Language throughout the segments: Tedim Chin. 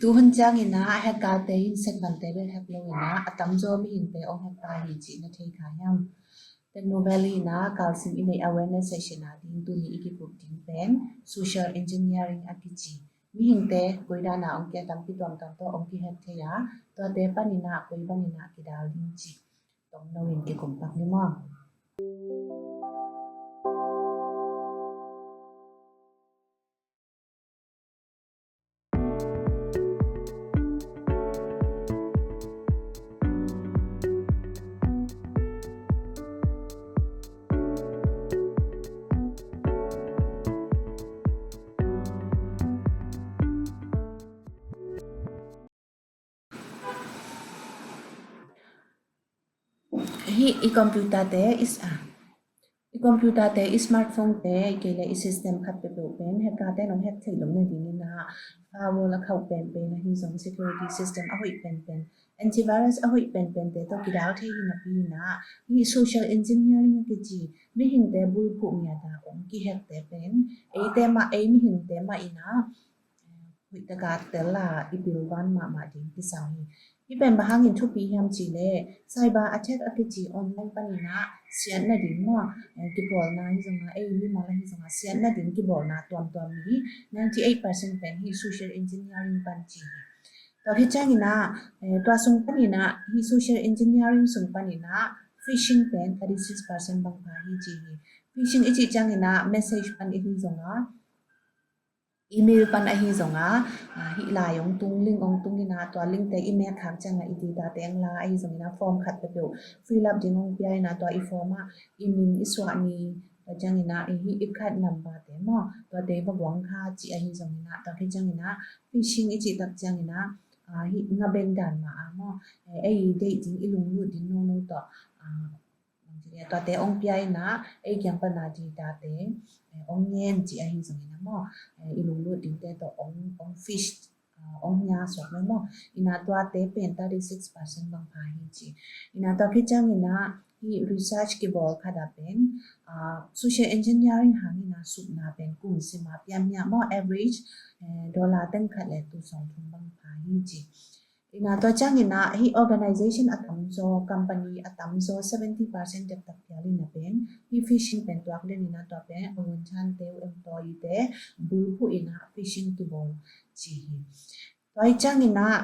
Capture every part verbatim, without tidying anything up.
Tuhun ciangin ah hacker-te in sekvante bek hack lo in ah a tamzaw mihingte hong hack ta hi cih na thei kha hiam? Techno Valley in ah kalsim i neih awareness session a ding tuni i kikup ding pen social engineering a kici. Mihingte koi dan a hong kia, tampi tuamtuam tawh hong kihack thei a, tuate panin ah koi bangin ah kidal ding cih tawmno in kikum pak ni maw? Hih i computer-te, i s-, ah, i computer-te, i smartphone-te, ahih kei leh i system khat peuhpeuh pen hacker-te in hong hack theih loh nadingin ah firewall a khauh penpen ahi zong, security system a hoih penpen, antivirus a hoih penpente tawh kidal thei hi napi in ah hih social engineering a kici mihingte bulphuh ngiat a hong kihack-te pen eite mah, ei mihingte mah in ah hoih taka tel a i pilvan mahmah ding kisam hi. Hih pen bang hangin thupi hiam cih leh cyber attack a kici online panin ah siatna ding maw, eh, kibawlna ahi zong a, ei mimal ahi zong a siatna ding kibawlna tuamtuam mi ninety eight percent pen hih social engineering pan ci hi. Tua khit ciangin ah, eh, tua sung panin ah, hih social engineering sung panin ah phishing pen thirty six percent bang pha hi ci hi. Phishing i cih ciangin ah message pan i hi zong a, email pan ahi zong a, ah, hih lai hong tung, link hong tung in ah, tua link-te i mek khak ciang a i data-te hong la ahi zongin ah, form khat peuhpeuh fill up ding hong pia in ah, tua i form ah i min, i suah ni, tua ciangin ah i hih i card number-te maw, tuate va guang kha cih ahi zongin ah, tua khit ciangin ah phishing i cih tak ciangin ah, ah, hih ngaben dan mah a maw, eh, ei deih ding, i lunglut ding nono tawh, ah, bang ci ding a, tuate hong pia in ah ei kiang pan a data-te, eh, hong ngen cih ahi zongin ah maw, eh, i lunglut dingte tawh hong, hong phish, ah, hong nia suak lo maw. In ah tuate pen thirty six percent bang pha hi ci. In ah tua khit ciangin ah hih research kibawl khat ah pen, ah, social engineering hangin ah supna pen kum sim a pianmia maw, average, eh, dollar teng khat le tul sawm thum bang pha hi ci. In ah tua ciangin ah hih organization a tamzaw, company a tamzaw seventy percent dektak phial in ah pen hih phishing pen tuak lian in ah tua pen a vunchante uh, employee-te bulphuh in ah phishing kibawl ci hi. Tua hi ciangin ah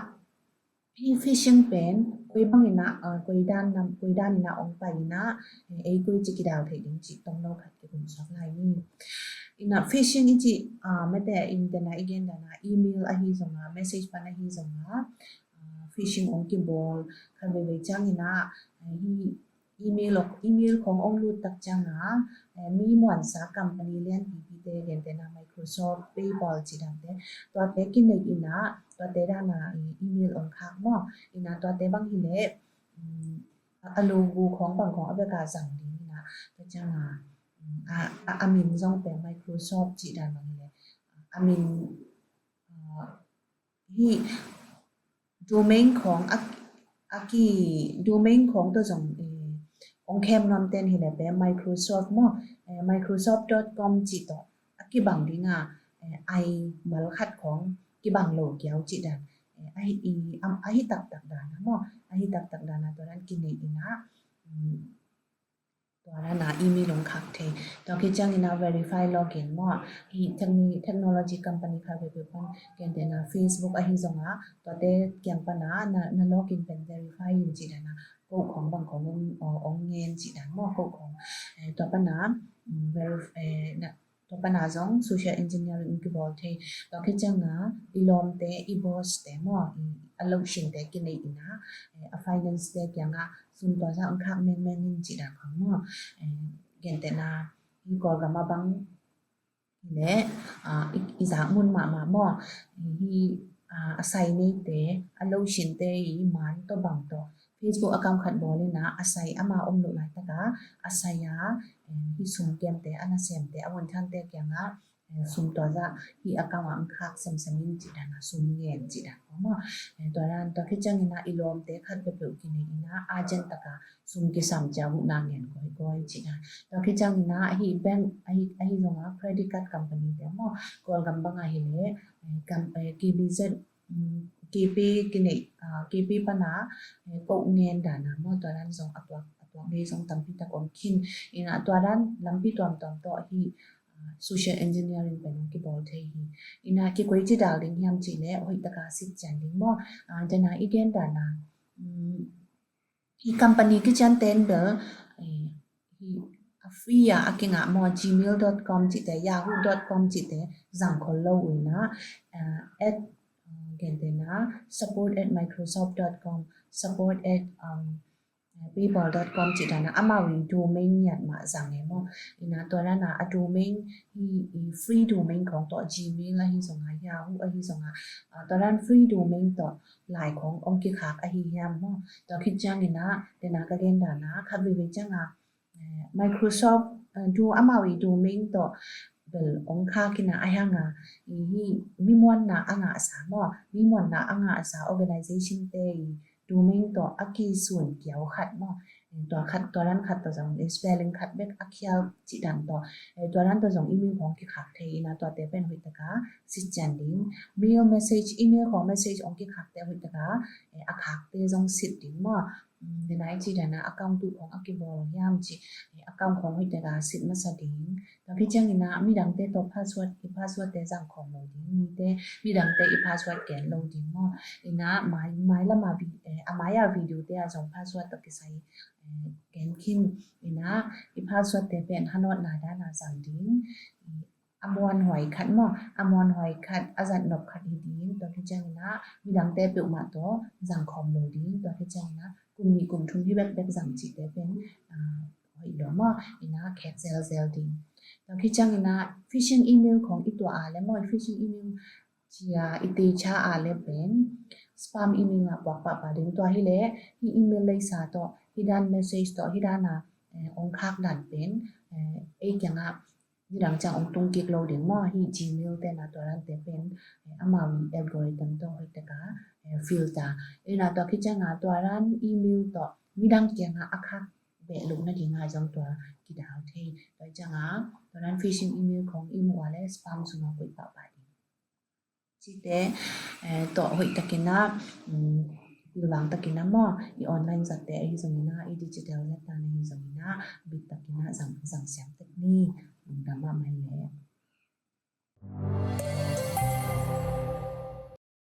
hih phishing pen koi bangin ah, ah, koi dan nam, koi dan in ah hong pai in ah, eh, ei koi ci kidal theih ding cih tawmno khat kikum suak lai ni. In ah phishing i cih, ah, mate in tena i gen dan a email ahi zong a, message pan ahi zong a, ah, phishing hong kibawl khat veivei ciangin ah, ah, hih email, email khawng hong lut tak ciang a, eh, mi muansa company lianpipite, gentehna Microsoft, PayPal cih dante, tuate kineih in ah, tuate dan a, eh, email hong khak maw. In ah tuate bang hi leh, um, a, a logo khawng bang khawng a bek a zang ding in ah, tua ciang a, um, a, a, a min zong pen Microsoft cih dan bang hi leh, a min, ah, hih domain khawng a, a ki, domain khawng tawh zong, eh, hong khem nuam ten hi leh pen Microsoft maw, eh, microsoft dot com cih tawh a kibang ding a, eh, ai mal khat khawng kibang lo kiau cih dan, eh, ahi, i, am, ahi taktak dan a maw, ahi taktak dan a tua dan kineih in ah, um, tua dan a email hong khak thei. Tua khit ciangin ah verify login maw. Hih techni-, technology company khat veivei pan, gentehna Facebook ahi zong a, tuate kiang pan a na, na login pen verify in cih dan a, code khawng bang khawng hong, hong ngen cih dan maw, code khawng. Eh, tua pan a, mm, verif-, eh, na, tua pan a zong social engineering kibawl thei. Tua khit ciang a i lawmte, i boss-te maw, i, a lohsinte kineih in ah, eh, a finance-te kiang ah sum tua zah hong khak mengmeng in cih dan khawng maw. Eh, gentehna hih Kawlgam a bang hi leh, ah, i, i zak mun mahmah maw. Hih, ah, a sai neite, a lohsinte i man tawh bang tawh Facebook account khat bawl in ah, a sai ama om loh laitak a, a sai a, eh, hih sum kemte, a nasemte, a vunchante kiang ah, eh, sum tua zah hih account ah hong khak semsem in cih dan a, sum ngen cih dan khawng maw. Eh, tua dan, tua khit ciangin ah i lawmte khat peuhpeuh kineih in ah, urgent tak a sum kisam ci a, huhna ngen kawikawi cih dan. Tua khit ciangin ah hih bank, ahi, ahi zong a credit card company-te maw, Kawlgam bang a hi leh, eh, kam, eh, K B Z um, kipi kinei, uh, kipi pana, eh, ko ngen dana maw, tua dan zong a tuak, a tuak ngei zong tampi tak om khin. Ina tua dan lampi tuamtuam tawh hi, uh, social engineering pen kibawl thei hi. Ina kikoi ci dal ding hiam ci le hoih taka sit cian ding maw. Uh, dana i gen dana, um, i company kician ten bel, eh, hi a free a a kingah maw, gmail dot com cite, yahoo dot com cite zang khol lo uh ina, eh, at, eh, gentena support at microsoft dot com, support at, um, paypal dot com ci dana amau i domain ngiat mah zang e maw. Ina tua dana a domain hi, i free domain khong tawh, gmail ahi zonga, yahoo ahi zonga, ah, tua dan free domain tawh lai khong ong kikhak ahi hiam maw. Tua khit ciang ina dena ka gen dana khat veivei cianga, eh, microsoft, eh, do amau i domain tawh bel ong khak ina a hianga, i hi mi muanna a ngahsa maw, mi muanna a ngahsa organization te i domain tawh a kisun kiau khat maw. Eh, tua khat, tua dan khat tawh zong, eh, spelling khat bek a khial ci dan tawh, eh, tua dan tawh zong email khong kikhak thei ina tuate pen hoih taka sit cian ding. Mail message, email khong message ong kikhakte hoih taka, eh, a khakte zong sit ding maw. Um, dena i ci dana account tu khong a kibawl hiam ci, eh, account khong hoih taka sit masa ding. Tua khit ciang ina midangte tawh password, i password te zang khawm lo ding, mite, midangte i password gen lo ding maw. Ina mai, mai lama vi-, eh, a mai a video te a zong password tawh kisai, eh, gen khin. Ina i password te pen hanawtna dana zang ding. I a muanhuai khat maw, a muanhuai khat, a zatnop khat hi ding. Tua khit ciang ina midangte peuhmah tawh zang khawm lo ding. Tua khit ciang ina kum nih kum thum hi bekbek zang cite pen, ah, hoih lo maw, ina khek zelzel ding. Tua khit ciang ina phishing email khong i tuah a le maw, phishing email cia i teicia a le pen spam email a puak pahpah ding. Tua hi le hi email leisa tawh, hi dan message tawh, hi dana, eh, ong khak dan pen, eh, ei kianga nidang ciang ong tung kik lo ding maw, hi gmail tena tua dante pen, eh, amau i algorithm tawh hoih taka, eh, filter. Ina tua khit cianga tua dan email tawh midang kianga a khak beh loh nadinga zong tua kidal thei. Tua cianga tua dan phishing email khong i muh a le spam sunga koih pahpah ding. Cite, eh, tawh hoih takina, um, pilvang takina maw, i online zatte ahi zongina, i digital zatte ahi zongina, bit takina zang, zang siam tek ni, lungdam mahmah le.